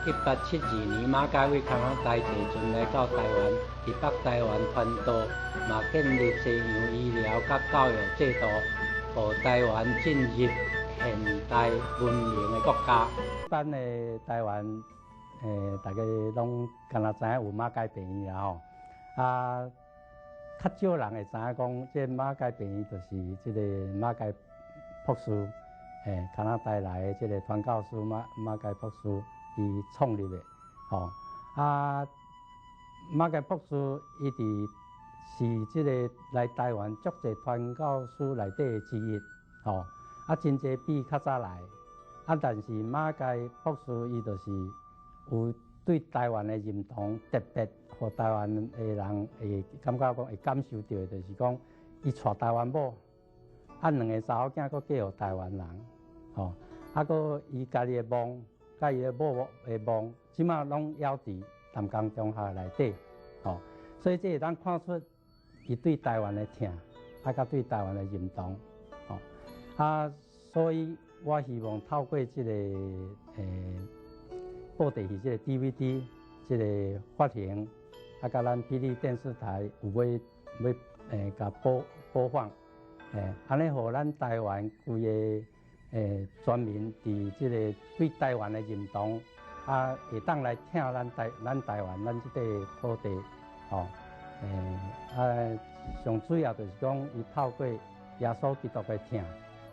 1872年，馬偕對加拿大坐船來到台灣，佇北台灣傳道，嘛建立西洋醫療佮教育制度，予台灣進入現代文明的國家。一般的台灣，大家攏敢若知影有馬偕病院啦吼，啊，較少人會知影講，這馬偕病院就是這個馬偕博士，加拿大來的這個傳教士馬偕博士伊創立的，吼，啊，馬偕博士伊佇是這個來台灣足濟傳教士內底的之一，吼，啊，真濟比較早來，啊，但是馬偕博士伊就是有對台灣的認同，特別予台灣的人會感覺講會感受著的，就是講伊娶台灣某，啊，兩个查某囝閣嫁予台灣人，吼，啊，閣伊家己的墓，佮伊的某的墓，這馬攏猶佇淡江中學內底，吼，所以這會當看出伊對台灣的疼，啊，佮對台灣的認同，吼，啊，所以我希望透過這个布袋戲這个 DVD 這个發行，啊，佮咱霹靂電視台有欲共播放，按呢予咱台灣規个全民佇這个對台灣的認同，啊，會當來疼咱台灣咱這塊土地，吼，啊，上主要就是講，伊透過耶穌基督的疼，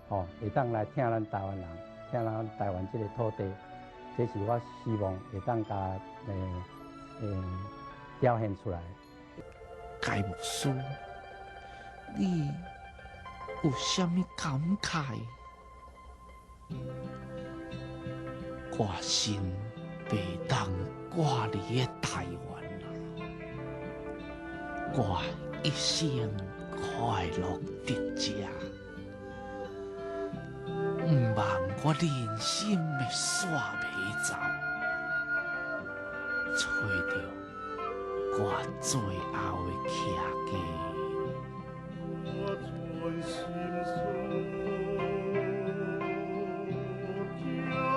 吼，會當來疼咱台灣人，疼咱台灣這个土地，這是我希望會當共表現出來。該牧師，你有啥物感慨？我心袂當掛離的台灣啊！我一生快樂佇遮，毋望我人生的煞袂走，揣著我最後的徛家。我全心所疼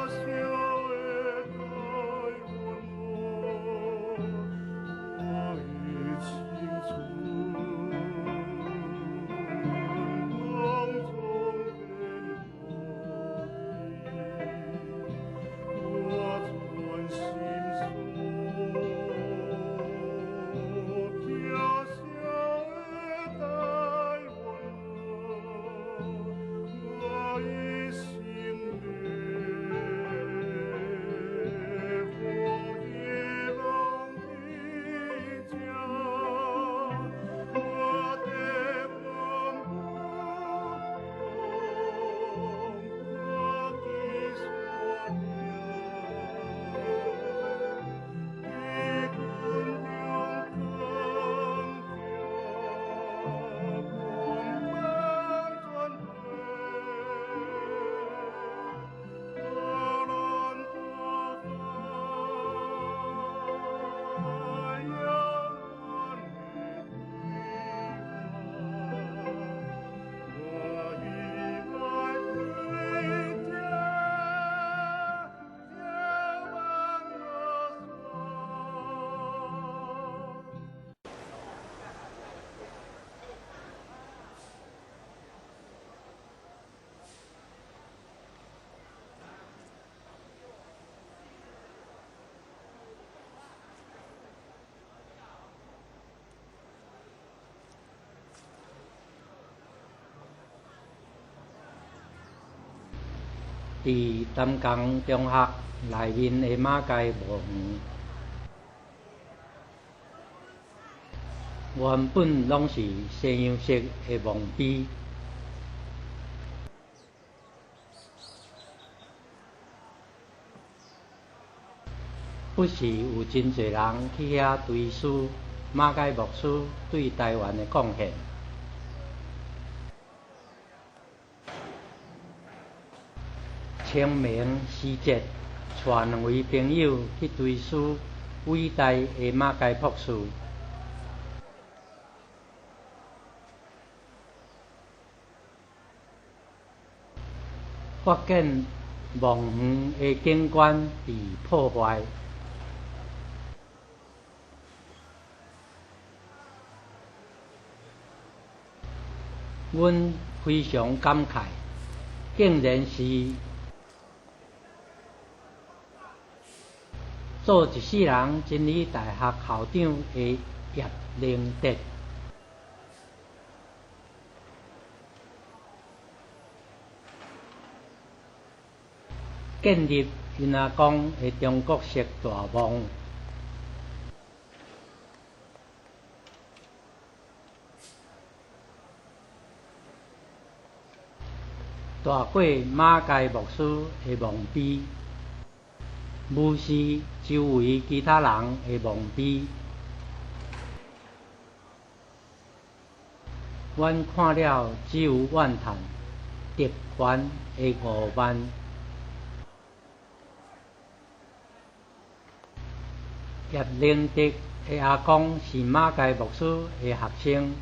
惜的台灣啊，我的青春攏總獻予你，我全心所疼惜的台灣啊，我一生的風雨攏佇這，我的願望我的山嶺，伫軍中剛強，光芒全對，咱大海永遠的我已愛回家，眺望我山。佇淡江中學內面的馬偕墓園，原本攏是西洋式的墓碑。不時有真濟人去遐追思馬偕牧師對台灣的貢獻。清明時節，帶兩位朋友去追思偉大的馬偕博士。發現墓園的景觀被破壞。阮非常感慨，竟然是做一世人真理大學校長的葉靈德。建立𪜶阿公的中國式大夢。大過馬偕牧師的墓碑，無視周圍其他人的墓碑。阮看了只有怨嘆，特權的傲慢。葉靈德的阿公是馬偕牧師的學生。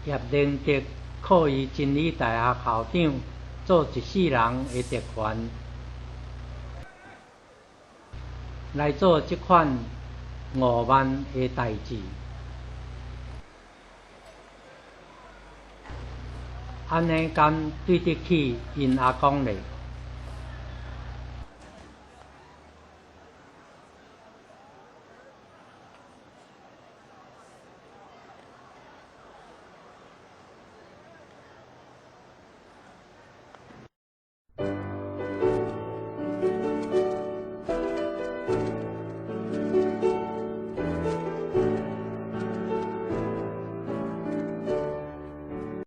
葉靈德靠伊真理大學校長做一世人的特權，來做這款傲慢的代誌。按呢敢對得起𪜶阿公咧？